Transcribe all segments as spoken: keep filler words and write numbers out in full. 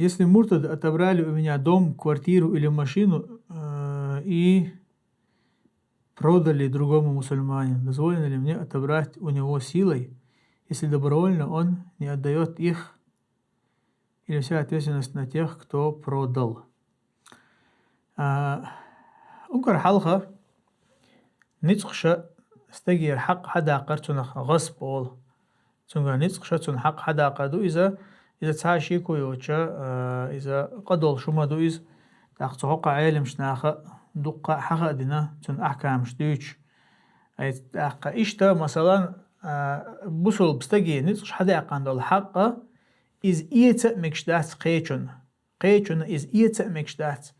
Если муртады отобрали у меня дом, квартиру или машину э, и продали другому мусульманину, дозволено ли мне отобрать у него силой, если добровольно он не отдает их, или вся ответственность на тех, кто продал? Угар хьалха ницкъ ша стагера хьакъ хьадаккхар цунах гӀасб олу. Цуьнгара ницкъ ша цунна хьакъ хьадаккхар ду иза, иза цхьа шеко йоцуша, а, иза къа долуш хӀума ду иза. ТӀаккха цу хӀокху Ӏеламчу наха дуккха а хьаха а дина, цуьнан ахкамаш дуьйцуш. Ай, тӀаккха иштта, масалан, а, бусулба стаге ницкъ ша хьадаьккхина долу хьакъ, иза эца а мегаш дац кхечунна. Кхечунна иза эца а мегаш дац.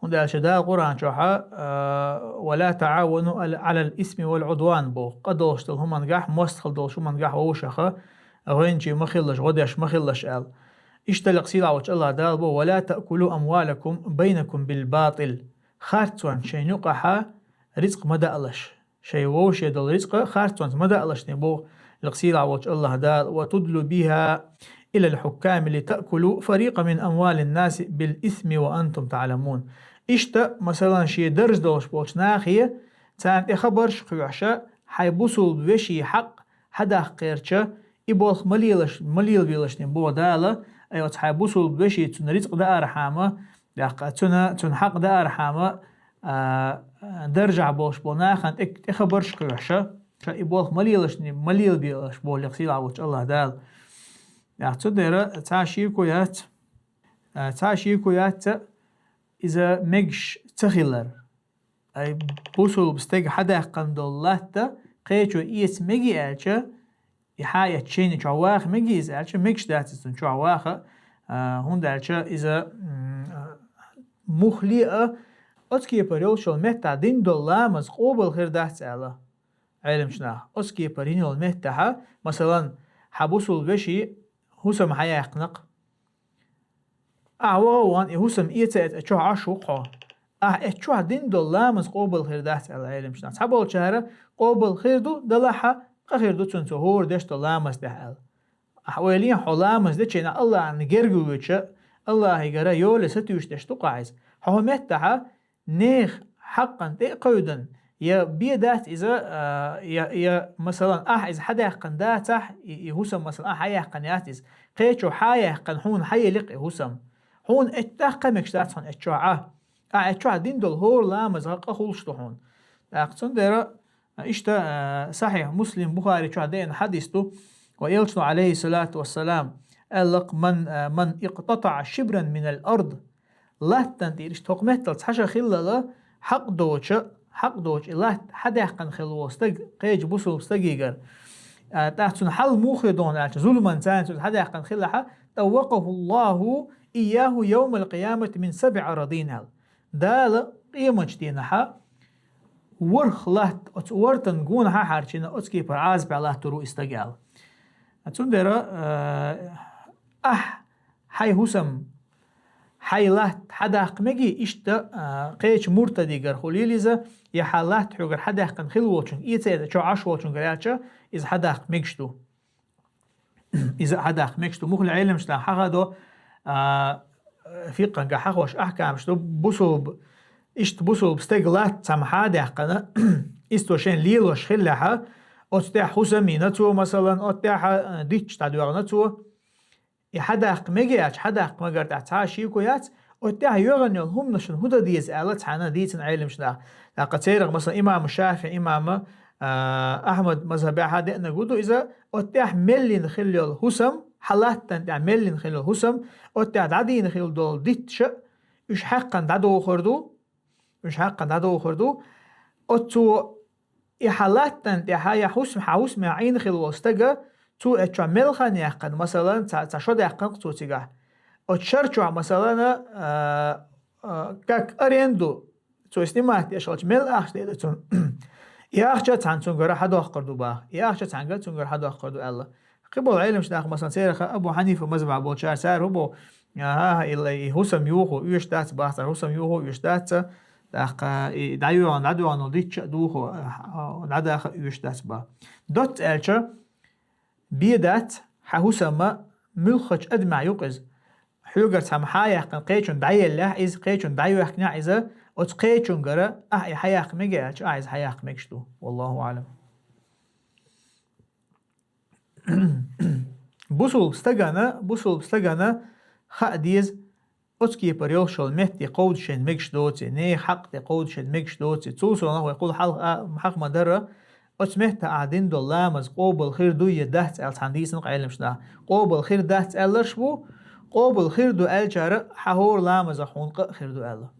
ХӀунда аьлча Дала Къуръан чохь, а, «Ва ла таӀавану ал-, алал исми вал Ӏудван», боху, къа долуш долу хӀумангахь, мостагӀалла долуш хӀумангахь вовшаха гӀоьнчий ма хилалаш, гӀо деш ма хилалаш аьлла. Иштта лекха сийлахь волчу АллахӀ Дала боху: «Ва ла таъкулу амвалакум байнакум бил батил». Харцонца шайна юкъахьа рицкъ ма даалаш. Шайн вовше долу рицкъа харцонца ма даалашне боху лекха сийлахь волчу АллахӀ Дала: «Ва тудлу биха илал хьукками ли таъкулу фарикъа мин амвалин наси бил исми ва антум таъламун». Иштта, масалан, шен дарж долуш болчу нахе, царна тӀе хабарш а кхоьхьуша, хьайн бусулба вешин хьакъ хьадаккхарча, и болх ма лелаш, ма лелабелашне боху Дала, ай оцу хьайн бусулба вешин цунна рицкъ даархьама, тӀаккха цуьнан, цуьнан хьакъ даархьама, а, даржехь болуш болу нахана тӀе, тӀе хабарш а кхоьхьуша, ша и болх ма лелашне, ма лелабелаш боху лекха сийлахь волчу АллахӀ Дала. ТӀаккха цундела цхьа шеко яц, а, цхьа шеко яц иза мегаш ца хилар. Ай, бусулба стеган хьадаьккхина долу латта кхечо эца меги аьлча, и хьаэцча шайна чохь ваха меги иза аьлча, мегаш дац иза цунна чохь ваха, а, хӀунда аьлча иза, м, а, мухле а, оцу кепара йолуш йолу меттахь дина долу ламаз къобал хир дац аьлла Ӏеламчу наха. Оцу кепара йина йолу меттахьа, масалан, хьан бусулба вешин хӀусам хьаяьккхина-кх. Ахьа ваха а вахана, и хӀусам эца а эца, чохь Ӏаш ву-кх хьо. Ахьа эцу чохь дина долу ламаз къобал хир дац аьлла Ӏеламчу наха. Цхьаболчара къобал хир ду, далахьа, къа хир ду цунна цо хӀора деш долу ламаз тӀехь аьлла. Ахьа ойла е, хьо ламаз дечу хенахь АллахӀна герга воьдуша, АллахӀигара йоле сатуьйсуш деш ду-кх ахьа иза. Хьо хӀун меттахьа, нехан хьакъан тӀе а кхевдина, я бен дац иза, а, я, я, масалан, ахьа иза хьадаьккхина дацахь, и, и хӀусам, масалан, ахьа хьаяьккхина яц иза. Кхечо хьаяьккхина хьуна хьаелли-кх и хӀусам. Хьуна эцу тӀаккха мегаш дац хьуна эцу чохь а. Ахьа эцу чохь дина долу хӀора ламаза къа хуьлуш ду хьуна. ТӀаккха цундела, иштта, а, Сахьихь Муслим, Бухари чохь деана хьадис ду, ва элчано, Ӏалайхиссалату вассалам, аьлла-кх: «Ман, а, ман икътатаӀа шибран минал ард». Латтан тӀера иштта хӀокху меттала цхьа ша хиллала, хьакъ доцу, хьакъ доцу и латта хьадаьккхина хилла волу стаг, кхечу бусулба стагигара. А, тӀаккха цунна хьал муха хир ду аьлча, зулман царна цунна хьадаьккхина хиллахьа, «тӀаввакъахуллаху ийяху йовмал къиямати мин сабӀи арадин», аьлла. Дала къематчу дийнахьа ворхӀ латта оцу вортан гонахьа хьарчийна оцу кепара Ӏазапехь латтур ву и стаг аьлла. Цундела, а, ахь хьайн хӀусам, хьайн латта хьадаккха меги, иштта, а, кхечу муртадигара хуьлийла иза, я хьан латта хьоьгара хьадаьккхина хилла волчуьнга, эца а эца чохь Ӏаш волчуьнгара аьлча, иза хьадаккха мегаш ду. Иза хьадаккха мегаш ду. Мухха Ӏеламчу наха хьахадо, а, фикъхьангахь хьахош ахькамаш ду, бусулба, иштта бусулба стеган латта цхьамма хьадаьккхина, иза цо шайна лелош хиллехьа, оцу тӀехь хӀусам йина цо, масалан, оцу тӀехь, а, дитташ дӀадоьгӀна цо. И хьадаккха мега аьлча, хьадаккха магар тӀехь цхьа а шеко яц, оцу тӀехь йоьгӀна йолу хӀуманашна хӀун дан деза аьлла цхьаьна дийцина Ӏеламчу наха. ТӀаккха церах, масалан, имам ШафиӀи, имам, а, Ахьмад мазхьабехьа деанарг ву ду иза, оцу тӀехь меллина хилла йолу хӀусам, хьан латтан тӀехь меллина хилла йолу хӀусам, оцу тӀехь дӀадийна хилла долу дитташа, уьш хьаькхна дӀадохур ду, уьш хьаькхна дӀадохур ду. Оцу цо и хьан латтан тӀехьа я хӀусам, хьан хӀусамехь Ӏийна хилла волу стага, цо эцу чохь мел хан яьккхина, масалан, цхьа, цхьа шо даьккхина-кх цо цигахь. Оцу шар чохь, масалан, а, а, как аренду, цо снимать деш хилча, мел ахча дийр ду цунна. И ахча цхьаьна цуьнгара хьадоккхур ду баха. И ахча цхьаьнгара цуьнгара хьадоккхур ду аьлла. Кхин болу Ӏеламчу нах, масалан, церах Абу Хьанифа мазхьабехь болчара, цара хӀун боху, аха, и, и хӀусам йохо оьшуш дац баха, цара хӀусам йохо оьшуш дац, тӀаккха и дӀайоьгӀна, дӀадоьгӀна дитташ а дохо, а, дӀадаха оьшуш дац баха. Доцца аьлча, бен дац, хьан хӀусам муьлххачу адамехь ю-кх иза. Хьоьгара цхьамма хьаяьккхина кхечунна дӀаеллехь иза, кхечунна дӀайоьхкинехь иза, оцу кхечунгара ахь и хьаяккха мега аьлча, ахь иза хьаяккха мегаш ду. Валлаху аӀлам. Бусулба стагана, бусулба стагана хаа деза, оцу кепара йолуш йолу метта тӀе кховда шен мегаш доций, нехан хьакъ тӀе кховда шен мегаш доций. Цул совнаха вай кхул хьалха а, хьаха ма-дарра, оцу метта ахь дина долу ламаз къобал хир ду я дац аьлла цхьана дийцина Ӏеламнаха. Къобал хир дац аьлларш бу, къобал хир ду аьллачара хьан хӀора ламазах хьуна къа а хир ду аьлла.